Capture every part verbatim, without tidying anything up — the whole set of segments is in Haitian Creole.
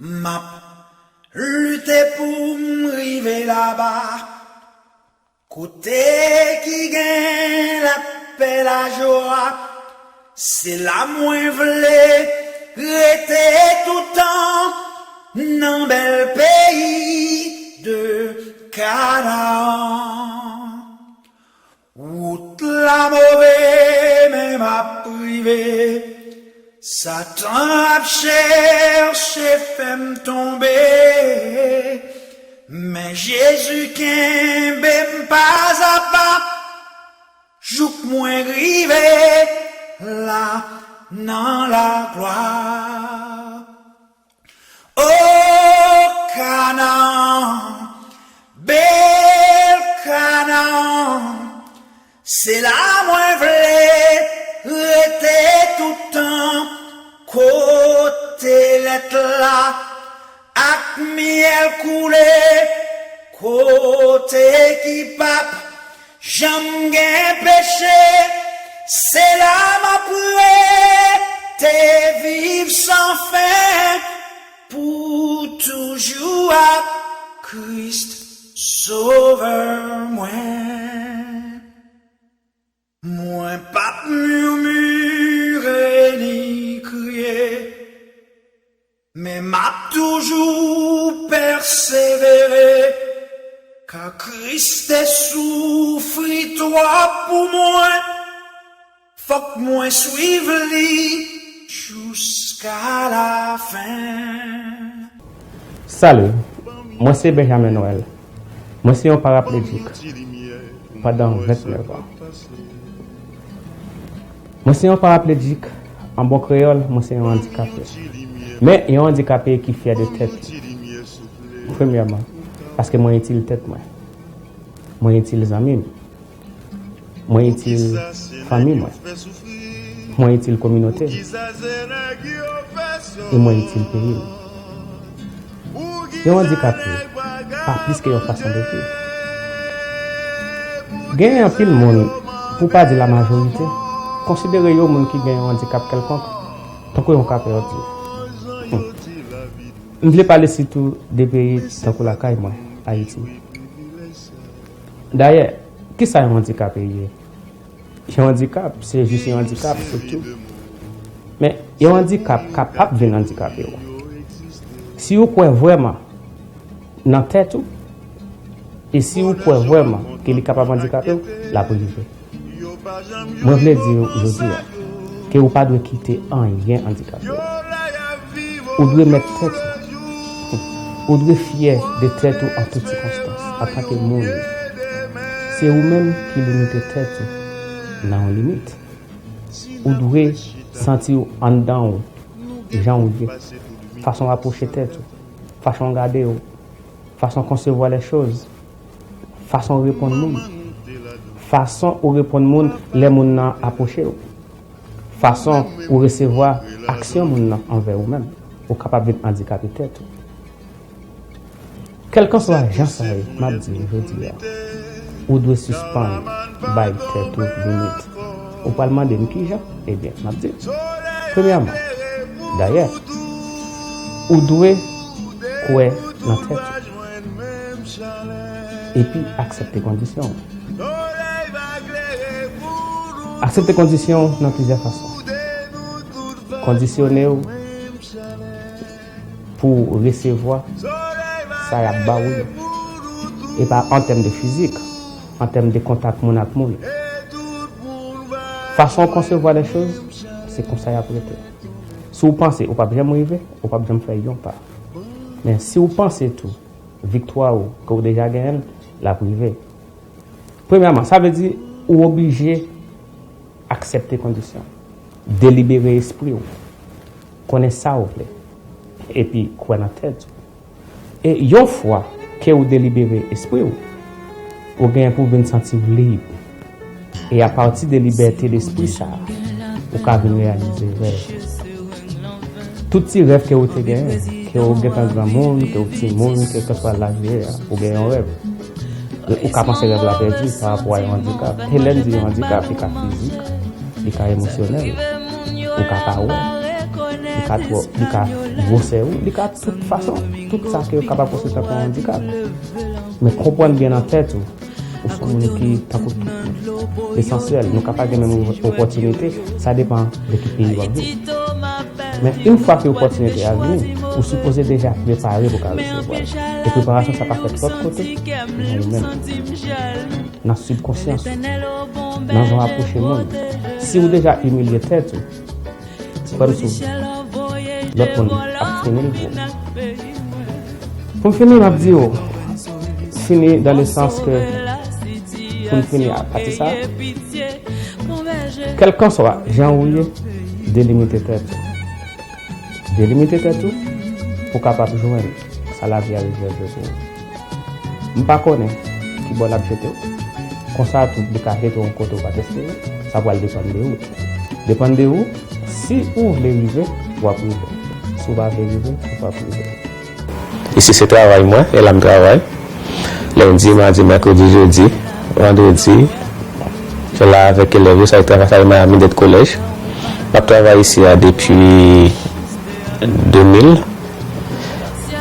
M ap lite pou m rive laba, kote ki gen lapè, lajwa. Se la mwen vle rete toutan, nan bèl peyi de Kanaan. Wout la move, men m ap rive. Satan ap chèche fè m tonbe, men Jezi kenbe m pazapa, jouk mwen rive la nan laglwa. O Kanaan, bèl Kanaan, se la mwen vle rete toutan, kote lèt la ak myèl koule, kote ki p ap janm gen peche. Se la m ap rete, viv san fen, pou toujou ak Kris Sovè mwen. Mwen p ap mimire ni kriye, men m ap toujou pèsevere, ka Kris te soufri twòp pou mwen. Fòk mwen swiv li jiska lafen. Salut, mwen se Benjamin Noël. Mwen se yon parapledjik pandan vennèf an. Mwen se yon parapledjik, an bon kreyòl, mwen se yon andikape. Men yon andikape ki fyè de tèt li. Premyèman, paske mwen itil tèt mwen. Mwen itil zanmi m. Mwen itil fanmi mwen. Mwen itil kominote m. E mwen itil peyi m. Yon andikape pa plis ke yon fason de viv. Genyen anpil moun, pou pa di lamajorite, konsidere yon moun ki gen yon andikap kèlkonk tankou yon ka pèdi. Hmm. M vle pale sitou de peyi tankou lakay mwen, Ayiti. Dayè, kisa yon andikape ye? Yon andikap, se jis yon andikap, se tou. Men, yon andikap kapab vin andikape w. Si w kwè vrèman nan tèt ou, e si w kwè vrèman ke li kapab andikape w, l ap rive. Mwen vle di w jodi a, ke ou pa dwe kite anyen andikape w. Ou dwe mèt tèt ou. Ou dwe fyè de tèt ou an tout sikonstans, antanke moun. Se ou menm ki limite tèt ou nan yon limit. Ou dwe santi w anndan w, jan w ye, fason w apwoche tèt ou, fason w gade w, fason w konsevwa lè choz, fason w reponn moun, fason ou reponn moun lè moun nan apwoche w, fason ou resevwa aksyon moun nan anvè ou menm. Ou kapab vin andikape tèt ou. Kèlkanswa jan sa ye, m ap di w jodi a, ou dwe sispann bay tèt ou limit. Ou pral mande m kijan? Ebyen, m ap di w. Premyèman, dayè, ou dwe kwè nan tèt ou. Epi aksepte kondisyon w. Aksepte kondisyon w nan plizyè fason. Kondisyone w pou w resevwa sa y ap ba w yo. E pa an tèm de fizik, an tèm de kontak moun ak moun. Fason w konsevwa lè choz, se konsa y ap rete. Si w panse ou p ap janm rive, ou p ap janm fè yon pa. Men si w panse tou, viktwa ou, ke w deja genyen l, l ap rive. Premyèman, sa vle di ou oblije aksepte kondisyon. Delibere espri w. Konnen sa w vle. Epi kwè nan tèt ou. E yon fwa ke w delibere espri w, ou genyen pou w vin santi w lib. E apati de libète lespri sa a, ou ka vin reyalize rèv. Tout ti rèv ke ou te genyen, ke ou gentan granmoun, ke ou timoun, kèlkanswa laj ou ye a, ou gen yon rèv. Ou ka panse rèv la pèdi pa rapò a yon andikap. E lè m di yon andikap, li ka fizik, li ka emosyonèl, ou ka pa wè. li ka twò, li ka gwosè ou, li ka tout fason, tout sa ke yo kapab konsidere tankou yon andikap. Men konprann byen nan tèt ou, ou se yon moun ki tankou tout moun. Lesansyèl, nou ka pa gen menm opòtinite, sa depann de ki peyi w ap viv. Men yon fwa ke opòtinite a vini, ou sipoze deja prepare pou ka resevwa l. E preparasyon sa pa fèt lòt kote, nan ou menm. Nan sibkonsyans ou, nan jan w apwoche moun. Si ou deja imilye tèt ou, se kòmsi lòt moun ap fini l pou ou. Pou m fini, m ap di w, fini dans le sens que, pou m fini a pati sa, kèlkanswa jan ou ye, delimite tèt ou. Delimite tèt ou pou w kapab jwenn sa lavi a rezève pou ou. M pa konnen ki bò l ap jete w. Konsa tou, li ka jete w yon kote w pa t espere. Sa pral depann de ou. Depann de ou, si ou vle rive, w ap rive. Si w pa vle rive, ou p ap rive. Isi se travay mwen, e la m travay. Lendi, madi, mèkredi, jedi, vandredi, se la avèk elèv yo, sa e travay, sa e Miami Dade College. M ap travay isi a depi de mil.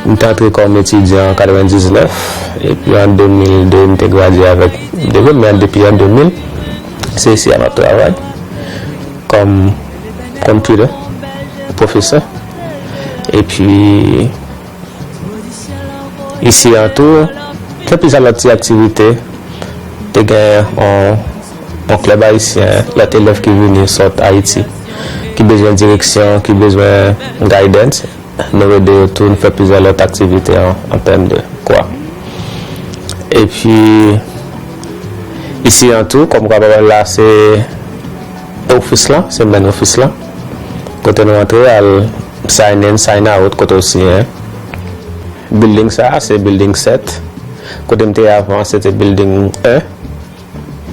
M te antre kòm etidyan an katrevendiznèf, epi an de mil de, m te gradye avèk de mil, men depi an de mil, se isi a m ap travay kòm, kòm tutor, pwofesè. Epi, isi an tou, gen plizyè lòt ti aktivite. Te gen yon, yon klèb ayisyen, lòt elèv ki vini sot Ayiti, ki bezwen direksyon, ki bezwen guidance. Nou ede yo tou, nou fè plizyè lòt aktivite an, an tèm de kwa. Epi, isi an tou, kòm w ka wè la, se ofis lan, se menm ofis lan. Kote nou antre, al sign in, sign out, kote w siyen. Building sa a, se building sèt. Kote m te ye avan, se te building en.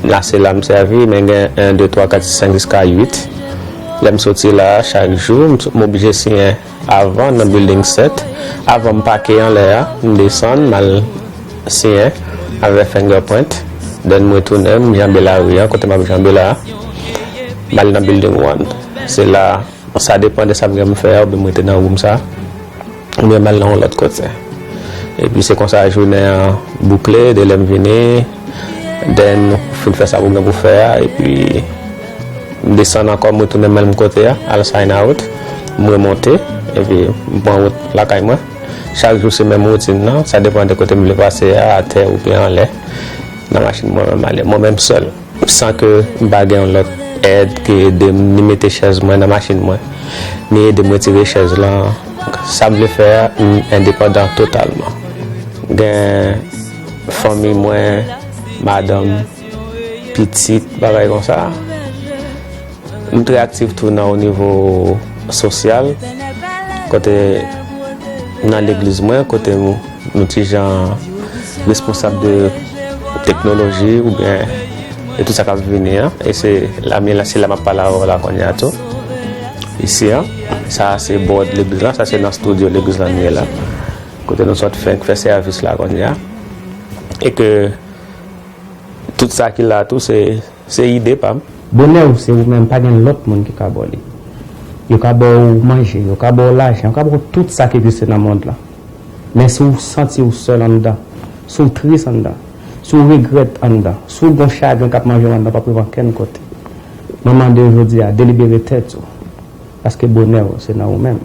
La, se la m sèvi, men gen en, de, twa, kat, senk, jiska uit. Lè m soti la a, chak jou, m, m oblije siyen avan nan building sèt. Avan m pake anlè a, m desann, m al siyen avèk fingerprint. Then m retounen, m janbe lari an, kote m ap janbe la a. M al nan building one. Se la, sa depann de sa m gen pou m fè a, oubyen m rete nan woum sa. Oubyen m al nan yon lòt kote. Epi se konsa jounen an boukle, de lè m vini, then ou fin fè sa pou gen pou fè a, epi m desann ankò, m retounen menm kote a, al sign out, m remonte, epi m pran wout lakay mwen. Chak jou se menm woutin nan, sa depann de kote m vle pase a, atè oubyen anlè, nan machin mwen menm ale, mwen menm sèl. San ke m pa gen yon lòt èd ki ede m ni mete chèz mwen nan machin mwen, ni ede m retire chèz lan. Sa m vle fè a, m endepandan totalman. Gen fanmi mwen, madanm, pitit, bagay konsa. M trè aktif tou nan o nivo sosyal, kote nan legliz mwen, kote m nou ti jan responsab de teknoloji oubyen de tout sa k ap vini an. E se la, men la, se la m ap pale avè w la kounye a tou. Isi an, sa se board legliz la, sa se nan studio legliz la m ye la. Kote nou sot fenk fè sèvis la kounye a. E ke tout sa ki la tou, se, se ide pa m. Bonè w se ou menm, pa gen lòt moun ki ka ba w li. Yo ka ba w manje, yo ka ba w lajan, yo ka ba w tout sa ki egziste nan mond lan. Men si w santi w sèl anndan, si w tris anndan, si w regrèt anndan, si w gon chagren k ap manje w anndan, w p ap rive ankenn kote. Mwen mande w jodi a, delibere tèt ou. Paske bonè w se nan ou menm.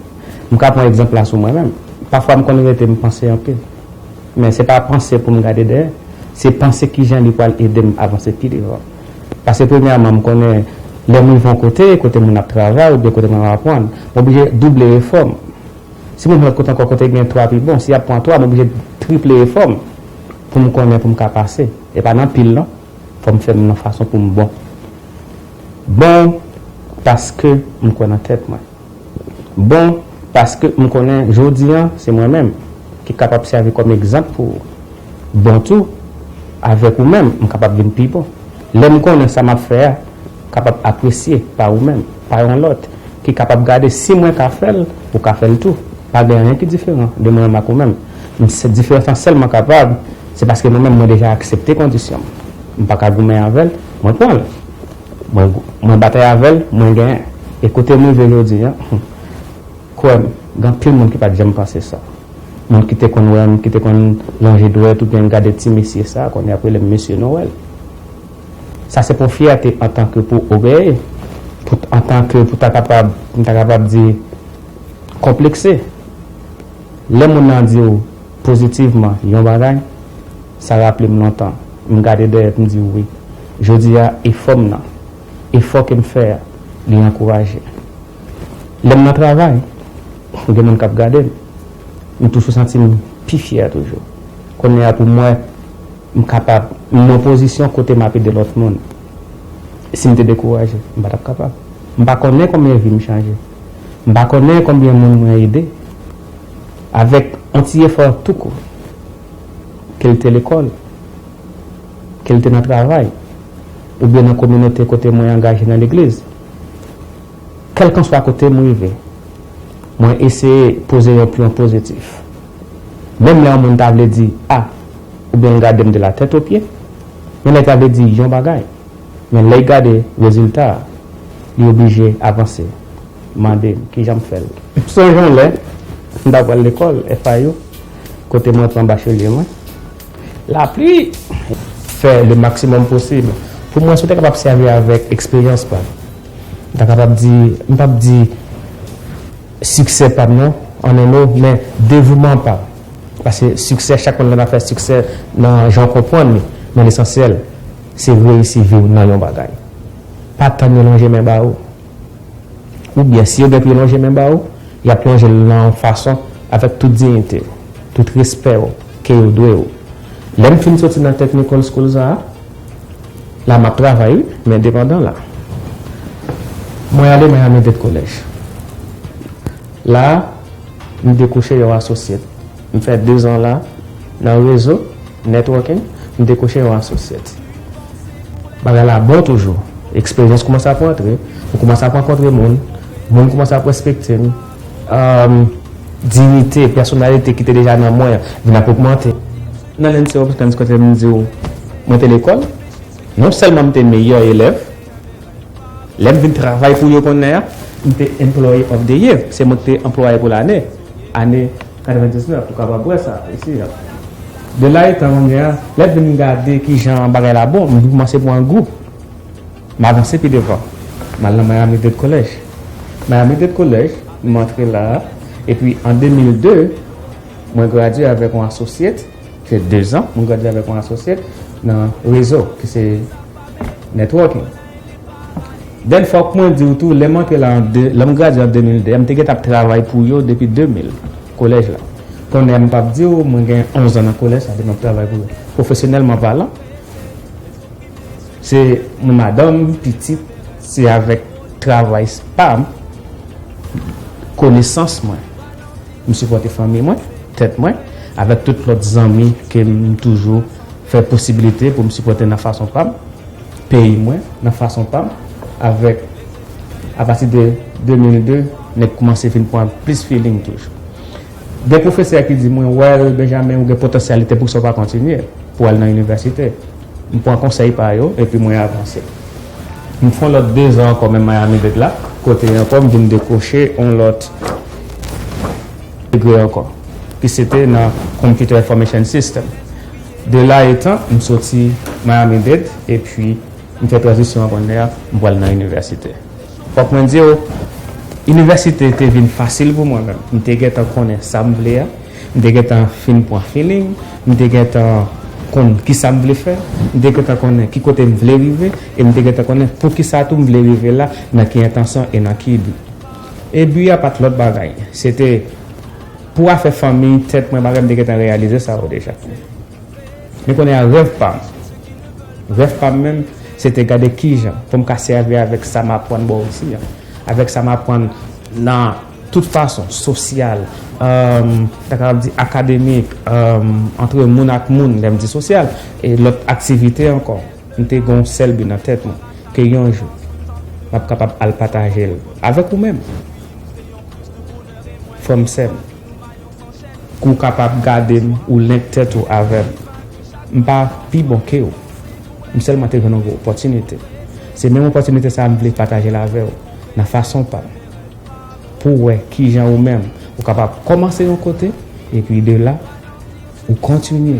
M ka pran egzanp la sou mwen menm. Pafwa m konn rete m panse anpil. Men se pa panse pou m gade dèyè, se panse kijan li pral ede m avanse pi devan. Paske premyèman, m konnen lè m rive yon kote, kote moun ap travay oubyen kote moun ap aprann, m oblije double efò m. Si m rive lòt kote ankò, kote gen twa pi bon, si y ap pran twa, m oblije triple efò m pou m konnen pou m ka pase. E pa nan pil non, fò m fè m nan fason pou m bon. Bon, paske m kwè nan tèt mwen. Bon, paske m konnen jodi an, se mwen menm ki kapab sèvi kòm egzanp pou ou. Bon tou, avèk ou menm, m kapab vin pi bon. Lè m konnen sa m ap fè a kapab apresye pa ou menm, pa yon lòt, ki kapab gade si mwen ka fè l, ou ka fè l tou. Pa gen anyen ki diferan de mwen menm ak ou menm. M se diferans lan sèlman kapab, se paske mwen menm mwen deja aksepte kondisyon m. M pa ka goumen avè l, mwen pran l. Mwen, mwen batay avè l, mwen genyen. E kote m rive jodi an, Kwè m, gen anpil moun ki pa t janm panse sa. Moun ki te konn wè m, ki te konn lonje dwèt oubyen gade ti mesye sa, kounye a ap rele m Mesye Nowèl. Sa se pou fyète antanke pou ògèye, pou, antanke pou ta kapab, m ta kapab di, konplekse. Lè moun nan di w pozitivman yon bagay, sa raple m lontan. M gade dèyè m di wi. Jodi a, efò m nan, efò ke m fè a, li ankouraje. Lè m nan travay, gen moun k ap gade m. M toujou santi m pi fyè toujou. Kounye a pou mwen, m kapab, m nan pozisyon kote m ap ede lòt moun. Si m te dekouraje, m pa t ap kapab. M pa konnen konbyen vi m chanje. M pa konnen konbyen moun mwen ede. Avèk yon ti efò tou kou, ke l te lekòl, ke l te nan travay, oubyen nan kominote kote mwen angaje nan legliz. Kèlkanswa kote m rive, mwen eseye poze yon pyon pozitif. Menm lè yon moun ta vle di a, oubyen l gade m de la tèt o pye, men lè l ta vle di yon bagay, men lè l gade rezilta a, li oblije avanse, mande m kijan m fè l. M sonje yon lè, m t ap pral lekòl, F I U, kote mwen pran bacheliye mwen. Lapli, fè le maksimòm posib. Pou mwen, si w te kapab sèvi avèk eksperyans pa m, m ta kapab di, m p ap di siksè pa m non, an en mo, men devouman pa m. Paske siksè, chak moun nan fè siksè nan jan w konprann li. Men lesansyèl, se reyisi vi w nan yon bagay. Pa tann yo lonje men ba ou. Oubyen, si yo gen pou yo lonje men ba ou, y ap lonje l nan yon fason avèk tout diyite w, tout respè w ke yo dwe w. Lè m fin soti nan technical school sa a, la m ap travay, wi, men depandan la. Mwen ale Miami-Dade College. La a, m dekouche yon associate. M fè dezan la, nan rezo, networking, m dekouche yon associate. Bagay la bon toujou. Eksperyans koumanse ap rantre, m koumanse ap rankontre moun, moun koumanse ap respekte m. Ahn, diyite, pèsonalite ki te deja nan mwen an vin ap ogmante. Nan Lindsay Hopkins kote m di w, mwen te lekòl, non sèlman m te meyè elèv, lè m vin travay pou yo kounye a, m te Employee of the Year. Se mwen ki te anplwaye pou lane, ane katrevendiznèf, ou kapab wè sa isi a. De la etan kounye a, lè m vin gade kijan bagay la bon, m vin kòmanse pran gou. M avanse pi devan. M al nan Miami-Dade College. Miami-Dade College, m antre la a, epi an de mil de, mwen gradye avèk yon associate, se dezan, mwen gradye avèk yon associate nan rezo, ki se networking. Then fòk mwen di w tou, lè m antre la an de, lè m gradye an de mil de, m te gentan ap travay pou yo depi de mil, kolèj la. Kounye a m p ap di w, mwen gen onz an nan kolèj, sa vle di m ap travay pou yo. Pwofesyonèlman palan, se mwen, madanm, pitit, se avèk travay pa m, konesans mwen. M sipòte fanmi mwen, tèt mwen, avèk tout lòt zanmi ke m toujou fè posiblite pou m sipòte nan fason pa m, peyi mwen, nan fason pa m, avèk, apati de de mil de, nèg kòmanse vin pran plis feeling toujou. Gen pwofesè ki di mwen, "Well, Benjamin, ou gen potansyalite, poukisa w pa kontinye pou al nan inivèsite?" M pran konsèy pa yo, epi mwen avanse. M fè yon lòt dezan ankò, menm Miami-Dade la, kote ankò m vin dekwoche yon lòt degre ankò, ki se te nan Computer Information System. De la etan, m soti Miami-Dade, epi m fè tranzisyon an kounye a, m pral nan inivèsite. Fòk mwen di w, inivèsite te vin fasil pou mwen menm. M te gentan konnen sa m vle a, m te gentan fin pran feeling, m te gentan konn kisa m vle fè, m te gentan konnen ki kote m vle rive, e m te gentan konnen poukisa tou m vle rive la, nan ki entansyon e nan ki bi. E bi a pa t lòt bagay. Se te pou afè fanmi, tèt mwen, bagay, m te gentan reyalize sa yo deja. Men kounye a, rèv pa m, rèv pa m menm, se te gade kijan pou m ka sèvi avèk sa m aprann bò isi a, avèk sa m aprann nan tout fason, sosyal, um, ta kapab di akademik, um, antre moun ak moun, lè m di sosyal, e lòt aktivite ankò. M te gen yon sèl bi nan tèt mwen, ke yon jou, m ap kapab al pataje l avèk ou menm, frè m, sè m. Ke w kapab gade m, ou link tèt ou avè m. M pa pi bon ke w. M sèlman te jwenn yon opòtinite. Se menm opòtinite sa a m vle pataje l avè w, nan fason pa m. pou w wè kijan ou menm ou kapab kòmanse yon kote, epi de la, ou kontinye.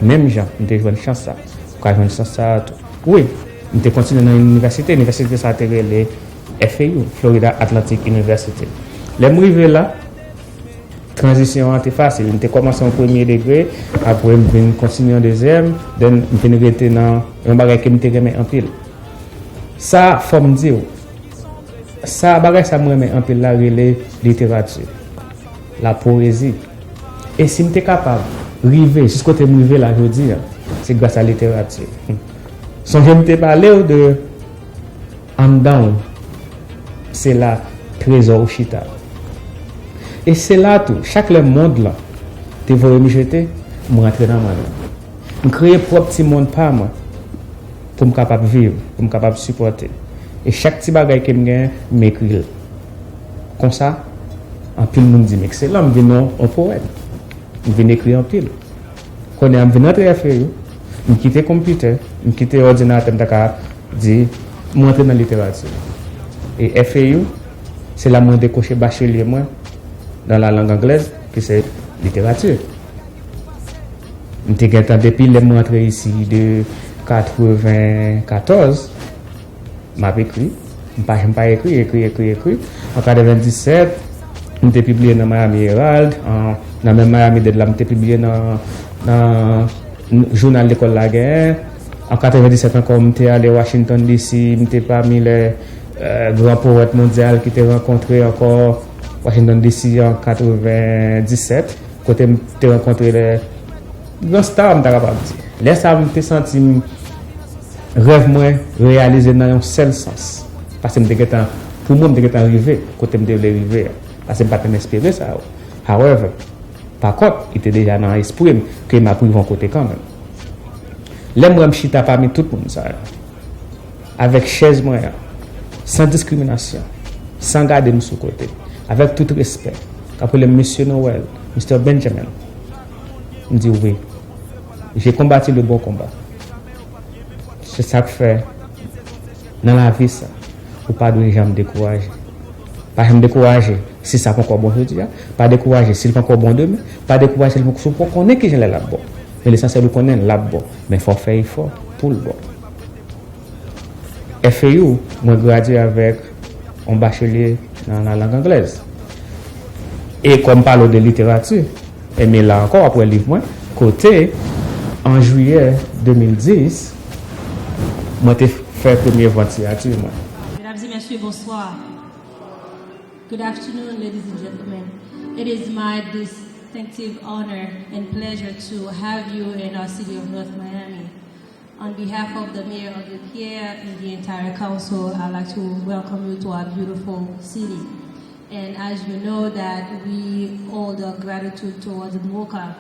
Menm jan m te jwenn chans sa, ou ka jwenn chans sa a tou. Wi, m te kontinye nan yon inivèsite. Inivèsite sa a te rele F A U, Florida Atlantic University. Lè m rive la, tranzisyon an te fasil. M te kòmanse yon premye degre, apre m vin kontinye yon dezyèm, then m vin rete nan yon bagay ke m te renmen anpil. Sa, fò m di w, sa, bagay sa m renmen anpil la rele literati, la pwezi. E si m te kapab rive jis kote m rive la jodi a, se gras a literati. Sonje m te pale w de anndan w, se la trezò ou chita. E se la tou, chak lè mond lan te voye m jete, m rantre nan mond lan. M kreye pwòp ti mond pa mwen pou m kapab viv, pou m kapab sipòte. E chak ti bagay ke m genyen, m ekri l. Konsa, anpil moun di m ekselan, m vin yon, yon powèt. M vin ekri anpil. Kounye a, m vin rantre F A U, m kite konpitè, m kite òdinatè, m ta ka di, m rantre nan literati. E F A U, se la mwen dekwoche bachelier mwen nan la langue anglaise, ki se literati. M te gentan depi lè m rantre isi de katrevenkatòz, m ap ekri. M pa janm pa ekri, ekri, ekri, ekri. An katrevenndisèt, m te pibliye nan Miami Herald. An, nan menm Miami Dade la, m te pibliye nan, nan jounal lekòl la genyen. An katrevenndisèt ankò, m te ale Washington D C, m te pami lè, euh, gran powèt mondyal ki te rankontre ankò Washington D C an katrevenndisèt, kote m te rankontre lè gran star, m ta kapab di. Lè sa a, m te santi m, rèv mwen reyalize nan yon sèl sans. Paske m te gentan, pou mwen, m te gentan rive kote m te vle rive a. Paske m pa t menm espere sa yo. However, pa kont, li te deja nan espri m ke m ap rive yon kote kanmenm. Lè m wè m chita pami tout moun sa yo, avèk chèz mwen an, san diskriminasyon, san gade m sou kote, avèk tout respè, k ap rele m Mesye Noël, Mister Benjamin, m di wi, j'ai combattu le bon combat. Se sa k fè, nan lavi sa, ou pa dwe janm dekouraje. Pa janm dekouraje si sa poko bon jodi a. Pa dekouraje si l poko bon demen. Pa dekouraje si l poko, si w poko konnen kijan lè l ap bon. Men lesansyèl ou konnen l ap bon. Men fò w fè efò pou l bon. F A U, mwen gradye avèk yon bachelier nan la langue anglaise. E kòm pale w de literati, e men la ankò, w ap wè liv mwen, kote, an jiyè de mil dis, mwen te fè premye vant siyati mwen. Mesdames et messieurs, bonsoir. Good afternoon, ladies and gentlemen. It is my distinctive honor and pleasure to have you in our city of North Miami. On behalf of the mayor of the Pierre and the entire council, I'd like to welcome you to our beautiful city. And as you know that we owe the gratitude towards MOCA,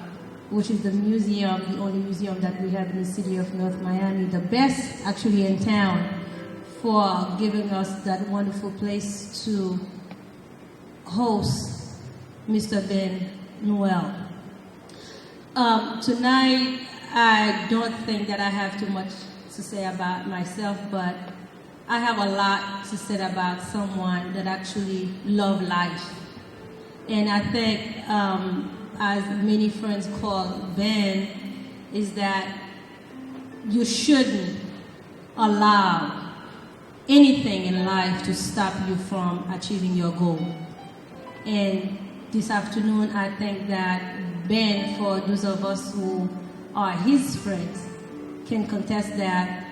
which is the museum, the only museum that we have in the city of North Miami, the best actually in town, for giving us that wonderful place to host Mister Ben Noël. Um, tonight, I don't think that I have too much to say about myself, but I have a lot to say about someone that actually love life. And I think, um, as many friends call Ben, is that you shouldn't allow anything in life to stop you from achieving your goal. And this afternoon, I think that Ben, for those of us who are his friends, can contest that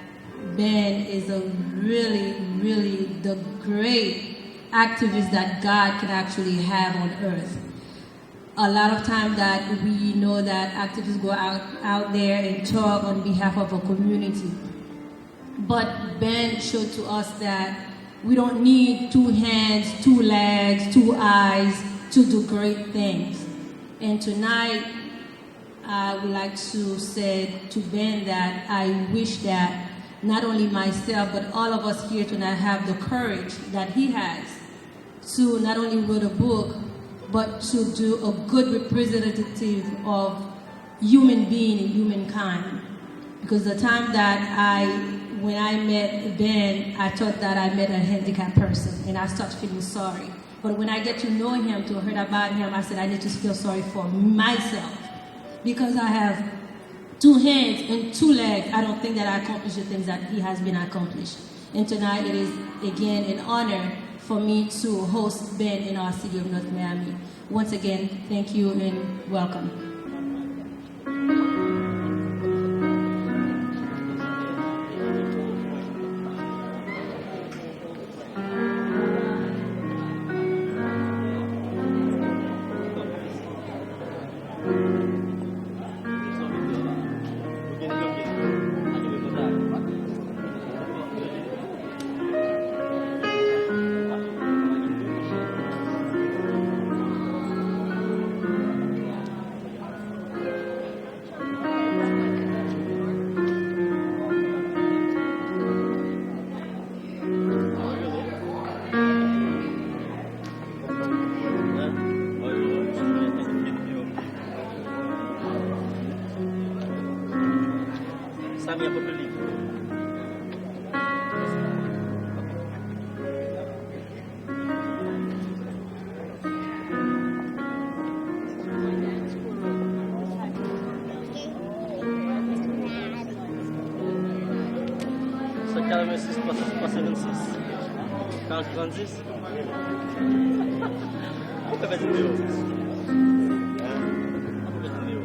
Ben is a really, really the great activist that God can actually have on earth. A lot of time that we know that activists go out, out there and talk on behalf of a community. But Ben showed to us that we don't need two hands, two legs, two eyes to do great things. And tonight, I would like to say to Ben that I wish that not only myself, but all of us here tonight have the courage that he has to not only write a book, but to do a good representative of human being and humankind. Because the time that I, when I met Ben, I thought that I met a handicapped person, and I start feeling sorry. But when I get to know him, to hear about him, I said, I need to feel sorry for myself. Because I have two hands and two legs, I don't think that I accomplish the things that he has been accomplished. And tonight it is again an honor for me to host Ben in our city of North Miami. Once again, thank you and welcome. Sèt katrevensis, twa san, twa san vennsis, karant, trannsis. Ou fè pèdi nimewo. Ou fè pèdi nimewo.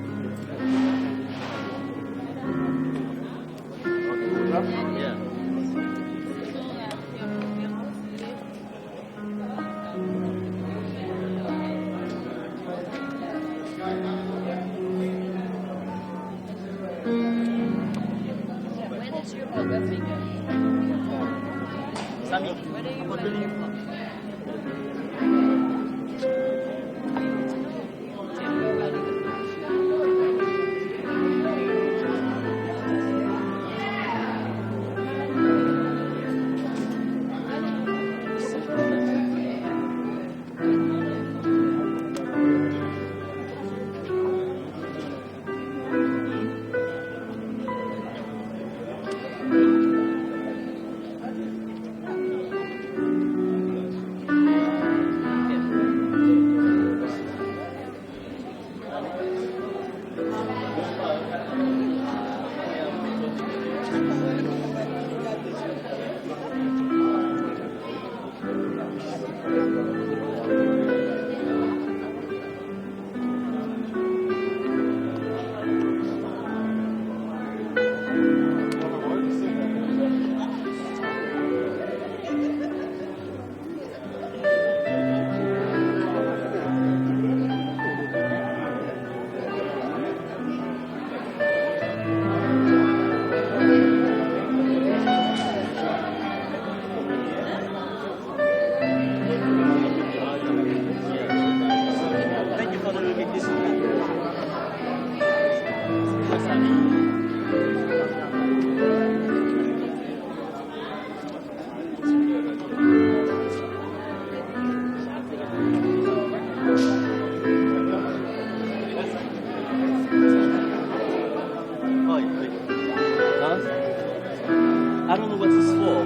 Yeah. Sami, apòt de li. I don't know what this for.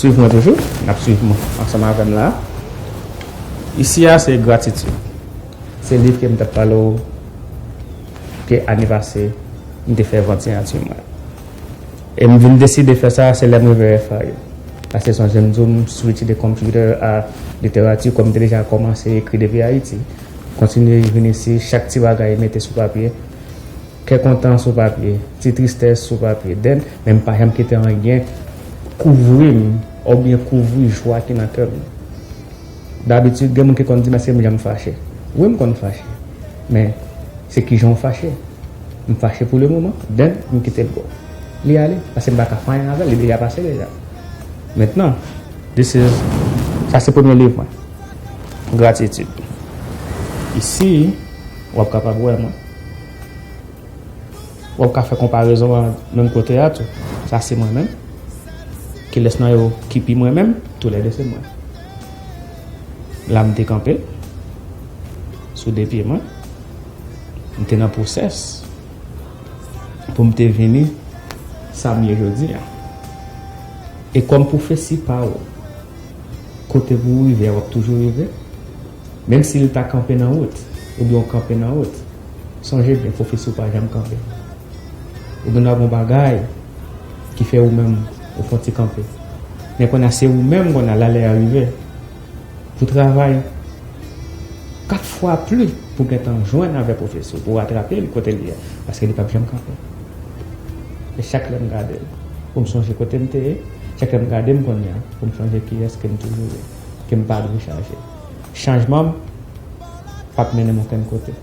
Swiv mwen toujou, n ap swiv mwen ansanm avè m la. Isi a se gratitid. Se liv ke m t ap pale w ke ane pase m te fè vant siyati mwen. E m vin deside fè sa, se lè m rive F A U. Paske sonje m di w, m switch de computer a literati, kòm m te deja kòmanse ekri depi Ayiti. Kontinye vin isi, chak ti bagay mete sou papye. Kè kontan sou papye, ti tristès sou papye. Then, men m pa janm kite anyen kouvri m, oubyen kouvri jwa ki nan kè m. Dabitid, gen moun ki konn di m èske m janm fache. Wi, m konn fache. Men, se kijan w fache. M fache pou le moman, then m kite l go. Li ale, paske m pa ka fè anyen avè l, li deja pase deja. Mentnan, this is, sa se premye liv mwen. Gratitid. Isi, w ap kapab wè mwen. W ap ka fè konparezon an menm kote a tou. Sa se mwen menm. Kilès nan yo ki pi mwen menm? Toulède se mwen. La m te kanpe sou de pye mwen. M te nan pwosès pou m te vini sa m ye jodi a. E kòm pwofesi pa w, kote pou w rive a, w ap toujou rive. Menm si l ta kanpe nan wout, oubyen w kanpe nan wout, sonje byen, pwofesi w pa janm kanpe. Ou gen dwa gen yon bagay ki fè ou menm ou fè yon ti kanpe. Men kounye a se ou menm kounye a lè a rive pou travay kat fwa plis pou gentan jwenn avèk pwofesi w, pou w ratrape l kote l ye a, paske li p ap janm kanpe. E chak lè m gade l, pou m sonje kote m te ye, chak lè m gade m kounye a, pou m sonje kiyès ke m toujou ye, ke m pa dwe chaje. Chanjman m p ap mennen m okenn kote.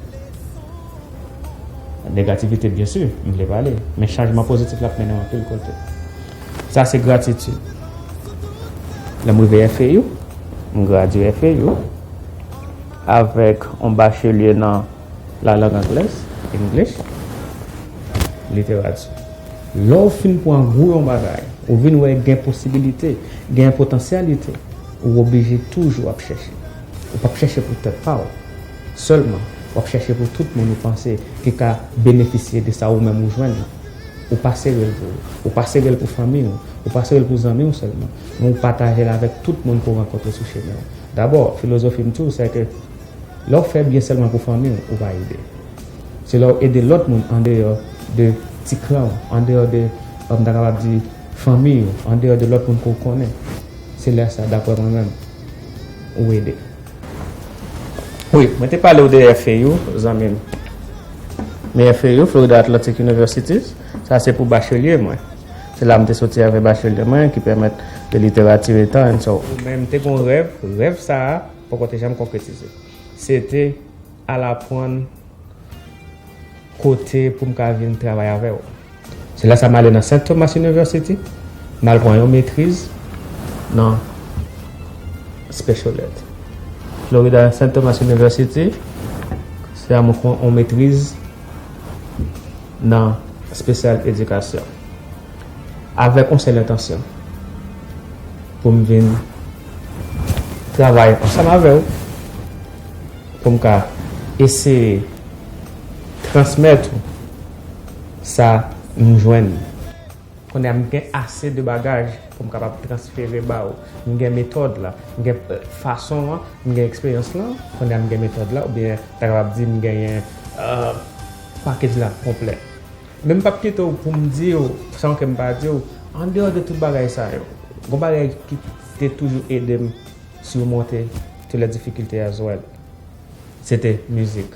Negativite, byen si, m vle pale, men chanjman pozitif la ap mennen m anpil kote. Sa se gratitid. Lè m rive F A U, m gradye F A U avèk yon bachelye nan lalang anglèz, English, literati. Lè w fin pran gou yon bagay, ou vin wè gen posibilite, gen potansyalite, ou oblije toujou ap chèche. Ou p ap chèche pou tèt pa w sèlman, w ap chèche pou tout moun ou panse ki ka benefisye de sa ou menm ou jwenn nan. Ou pa sere l pou ou, ou pa sere l pou fanmi w, ou pa sere l pou zanmi w sèlman, men ou pataje l avèk tout moun ke w rankontre sou chemen w. Dabò, filozofi m tou, se ke lè w fè byen sèlman pou fanmi w, ou pa ede. Se lè w ede lòt moun andeyò de ti klan w, andeyò de, m ta kapab di, fanmi w, andeyò de lòt moun ke w konnen. Se lè sa, daprè mwen menm, ou ede. Wi, mwen te pale w de F A U, zanmi m. Men F A U, Florida Atlantic University, sa se pou bachelye mwen. Se la m te soti avèk bachelye mwen ki pèmèt de literati etan, and so. Men m te gen yon rèv, rèv sa a poko te janm konkretize. Se te al aprann kote pou m ka vin travay avè w. Se lè sa m ale nan Saint Thomas University, m al pran yon metriz nan special ed. Florida Saint Thomas University, se a mwen pran yon metriz nan espesyal edikasyon. Avèk yon sèl entansyon, pou m vin travay ansanm avè w, pou m ka eseye transmèt ou sa m jwenn. Kounye a m gen ase de bagaj pou m kapab transfere ba ou. M gen metòd la, m gen, euh, fason an, m gen eksperyans lan, kounye a m gen metòd la, oubyen ta kapab di m genyen, euh, package la konplè. Men m p ap kite w pou m di w san ke m pa di w, andeyò de tout bagay sa yo, gon bagay ki te toujou ede m surmonter toutes les difficultés as well, se te mizik.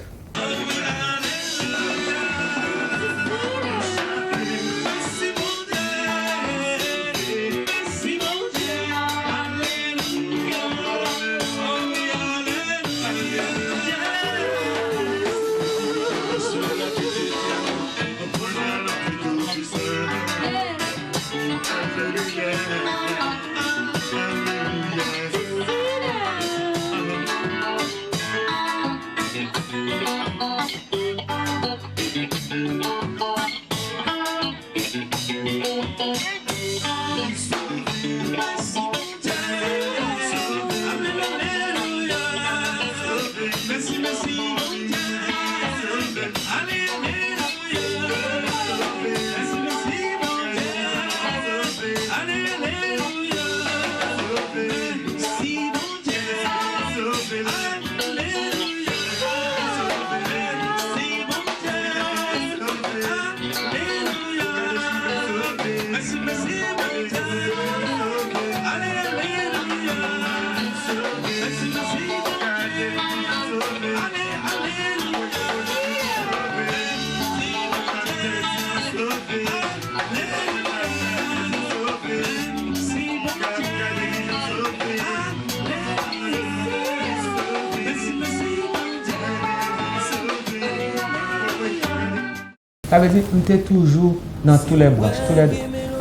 Sa vle di, m te toujou nan tou lè branch, tou lè,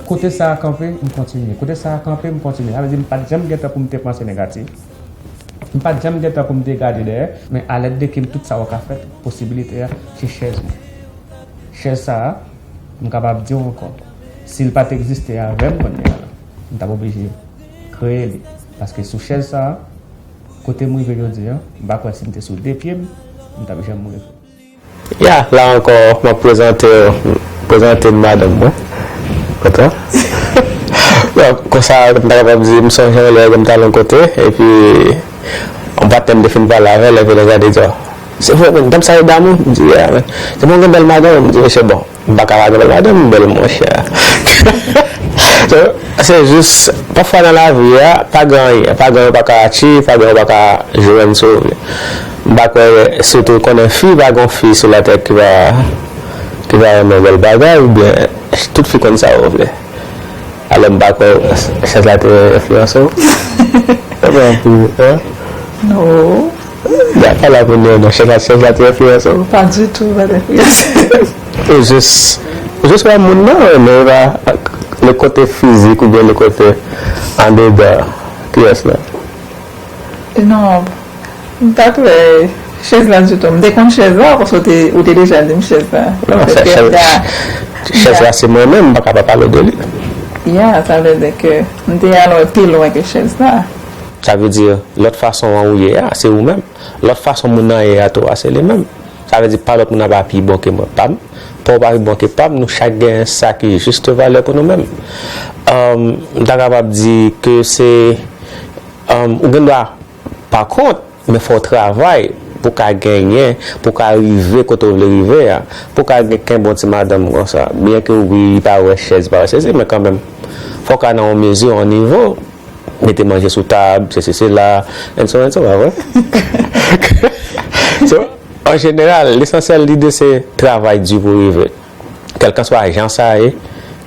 kote sa a kanpe, m kontinye. Kote sa a kanpe, m kontinye. Sa vle di, m pa t janm gen tan pou m te panse negatif. M pa t janm gen tan pou m te gade dèyè, men a lèd de ke m tout sa yo ka fèt, posibilite a, se chèz mwen. Chèz sa a, m kapab di w ankò, si l pa t egziste avè m kounye a la, m t ap oblije kreye li. Paske sou chèz sa a, kote m rive jodi a, m pa kwè si m te sou de pye m, m t ap janm rive. Ya, la ankò, m ap prezante, prezante madanm mwen. Kontan? Donk, konsa, m ta kapab di, m sonje yon lè, m t al yon kote, epi, yon patnè m te fin pale avè l, epi l gade, di, "Oh, se vre, men, dam sa yo damou?" M di, "Yeah, men." "Se bon, gen bèl madanm?" M di, "Mesye, bon, m pa ka pa gen bèl madanm, m bèl, monchè." So, se jis, pafwa nan lavi a, pa gen anyen, pa gen anyen w pa ka achieve, pa gen anyen w pa ka jwenn si w vle. M pa kwè, sitou konnen fi, pa gen fi sou latè ki va, ki va renmen bèl bagay, oubyen tout fi konn sa yo vle. Alò, m pa kwè chèz la te enfliyanse w. Sa pa anpil, hein? Non. Ya pa la pou nou, non, chèz la, chèz la te enfliyanse w. Pa ditou, pa t enfliyanse. Ou jis, ou jis wè moun nan, men pa le kote fizik oubyen le kote andedan. Kiyès la? Non, m pa t wè chèz la ditou. M te konn chèz la, paske ou te, ou te deja di m chèz la. Non, chèz, chèz la, se mwen menm, m pa ka pa pale de li. Ya, sa vle di ke m te al pi lwen ke chèz la. Sa vle di, lòt fason an ou ye a, se ou menm. Lòt fason moun nan ye a tou a, se li menm. Sa vle di, pa lòt moun nan pa pi bon ke mwen, pa m. Pa w pa pi bon ke pa m, nou chak gen sa ki jis valè pou nou menm. Èm, m ta kapab di ke se, èm, ou gen dwa pa kont, men fò w travay pou w ka genyen, pou w ka rive kote w vle rive a, pou w ka gen, kenbe yon ti madanm konsa. Byen ke wi, li pa wè chèz, li pa wè sesi, men kanmenm, fò w ka nan yon mezi, yon nivo, mete manje sou tab, sesi, sela, and so, and so, pa vre? So, an jeneral, lesansyèl, lide se travay di pou rive. Kèlkanswa jan sa ye,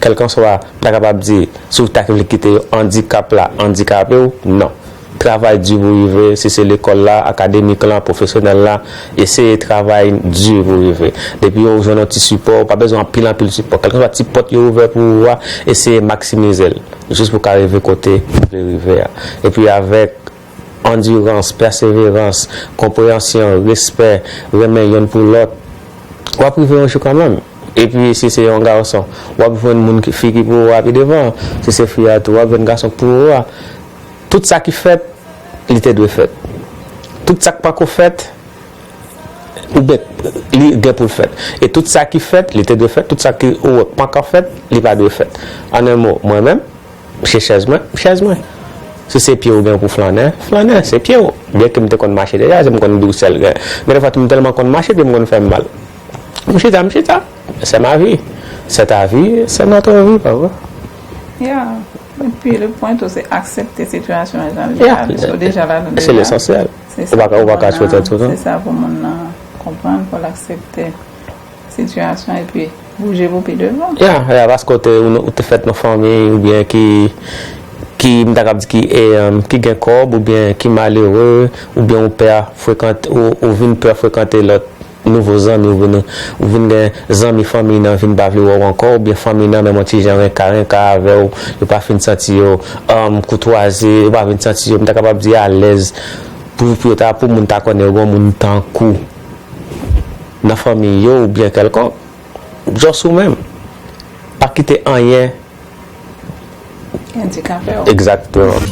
kèlkanswa, m ta kapab di, si w ta vle kite andikap la andikape w, non. Travay di pou rive, si se lekòl la, akademik lan, pwofesyonèl la, eseye travay di pou rive. Depi w jwenn yon ti sipò, ou pa bezwen anpil, anpil sipò. Kèlkanswa ti pòt yo ouvè pou ou a, eseye maksimize l, jis pou w ka rive kote w vle rive a. Epi avèk andirans, pèseverans, konpreyansyon, respè, renmen yonn pou lòt, w ap rive yon jou kanmenm. Epi, si se yon gason, w ap jwenn moun ki, fi ki pou ou a pi devan. Si se fi a tou, w ap jwenn gason ki pou ou a. Tout sa ki fèt, li te dwe fèt. Tout sa k pako fèt, oubyen li gen pou l fèt. E tout sa ki fèt, li te dwe fèt. Tout sa ki ou wè k pako fèt, li pa dwe fèt. An en mo, mwen menm, se chèz mwen, chèz mwen. Si se pye w gen pou flannen, flannen, se pye w. Byenke m te konn mache deja, se m konn di w sèl gen. Gen de fwa tou m tèlman konn mache, pye m konn fè m mal. M chita, m chita. C'est ma vie. C'est ta vie, c'est notre vie, pa vre? Yeah. Epi, le pwen tou, se aksepte sitiyasyon an jan l ye a, piske w deja ladan deja. Se lesansyèl. Ou pa ka, ou pa ka chwe tèt ou, non. Se sa pou moun nan konprann, fò l aksepte sitiyasyon epi bouje pou pi devan. Ya, ya, paske w te, ou, ou te fèt nan fanmi, oubyen ki, ki, m ta kab di ki, e, em, ki gen kòb, oubyen ki malere, oubyen ou pè a frekante, ou, ou vin pè frekante lòt nouvo zanmi, ou vin, ou vin gen zanmi fanmi nan vin pa vle wè w ankò, oubyen fanmi nan menm yon ti jan renka, renka avè w, yo pa fin santi yo, em, koutwaze, yo pa fin santi yo, m ta kapab di alèz pou, pou yo ta, pou moun ta konnen yo gen yon moun tankou nan fanmi yo oubyen kèlkonk, just ou menm. Pa kite anyen andikape w. Egzakteman.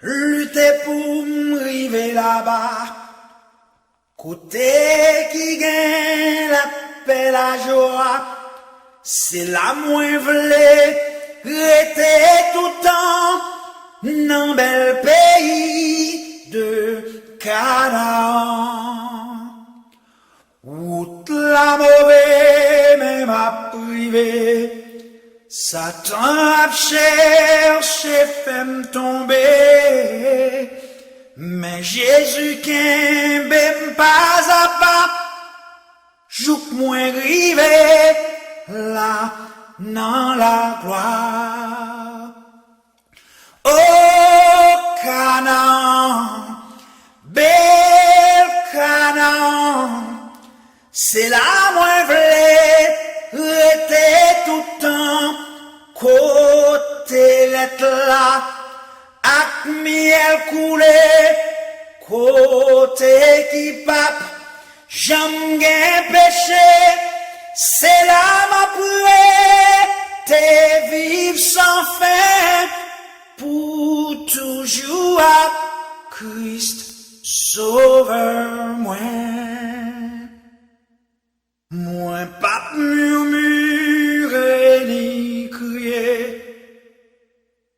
Lite pou m rive laba, kote ki gen lapè, lajwa, se la mwen vle rete toutan, nan bèl peyi de Kanaan. Wout la move, men m ap rive. Satan ap chèche fè m tonbe, men Jezi kenbe m pa a pa, jouk mwen rive la nan laglwa. O Kanaan, bèl Kanaan, Se la mwen vle rete toutan, kote lèt la ak myèl koule, kote ki pap janm gen peche. Se la m ap rete, viv san fen, pou toujou ak Kris Sovè mwen. Mwen p ap mimire ni kriye,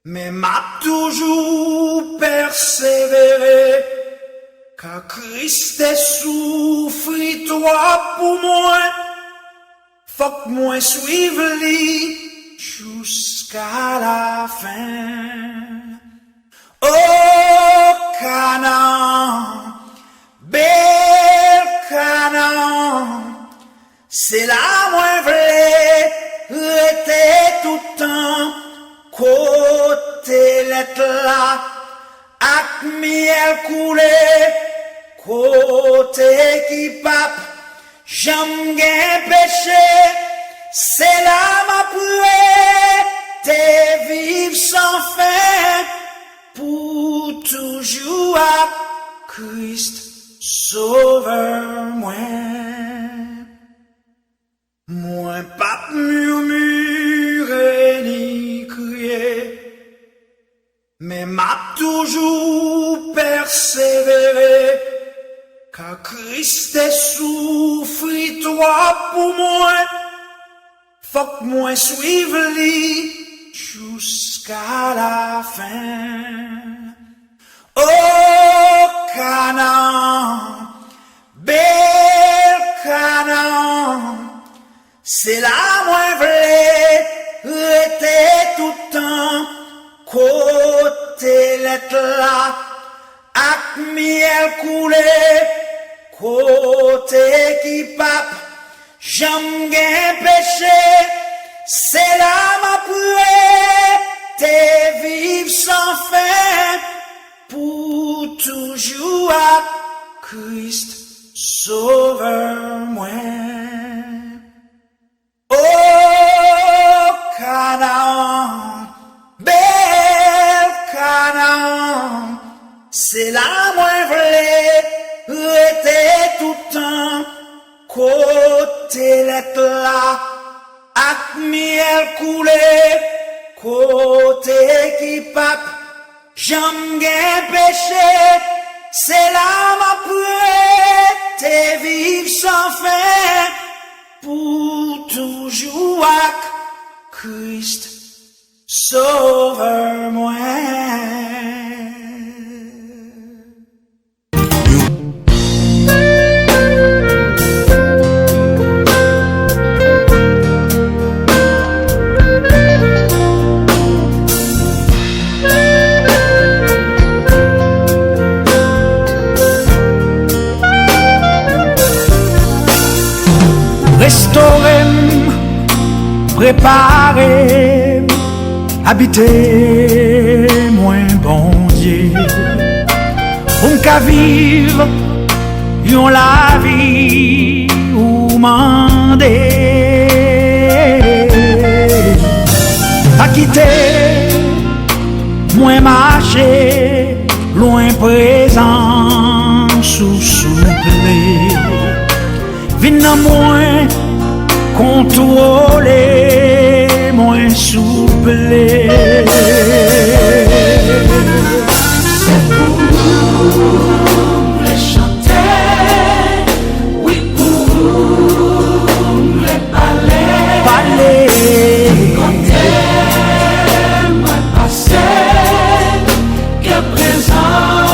men m ap toujou pèsevere, ka Kris te soufri twòp pou mwen. Fòk mwen swiv li jiska lafen. O Kanan, bèl Kanan, se la mwen vle rete toutan, kote lèt la ak myèl koule, kote ki pap janm gen peche. Se la m ap rete, viv san fen, pou toujou ak Kris Sovè mwen. Mwen p ap mimire ni kriye, men m ap toujou pèsevere, ka Kris te soufri twòp pou mwen. Fòk mwen swiv li jiska lafen. O Kanan, bèl Kanan, se la mwen vle rete toutan, kote lèt la ak myèl koule, kote ki pap janm gen peche. Se la m ap rete, viv san fen, pou toujou ak Kris Sovè mwen. O Kanan, bèl Kanan, se la mwen vle rete toutan, kote lèt la ak myèl koule, kote ki pap janm gen peche. Se la m ap rete, viv san fen, pou toujou ak Kris Sovè mwen. Restore m, prepare m, abite mwen, Bondye, pou m ka viv yon lavi ou mande. Pa kite mwen mache lwen prezans ou, souple. Vin nan mwen, kontwole mwen, souple. Se pou ou m vle chante, wi, pou ou m vle pale. Pale. Kote mwen pase, ke prezans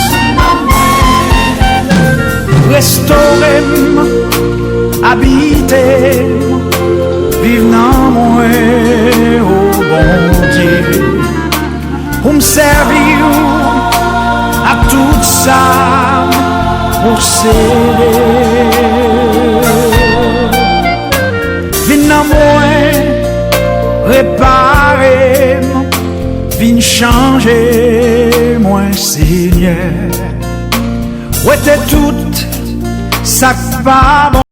ou nan mwen. Restore m, abite m, viv nan mwen, o Bondye, pou m sèvi w ak tout sa m posede. Vin nan mwen, repare m, vin chanje mwen, Senyè. Wete tout sa Sa k pa bon.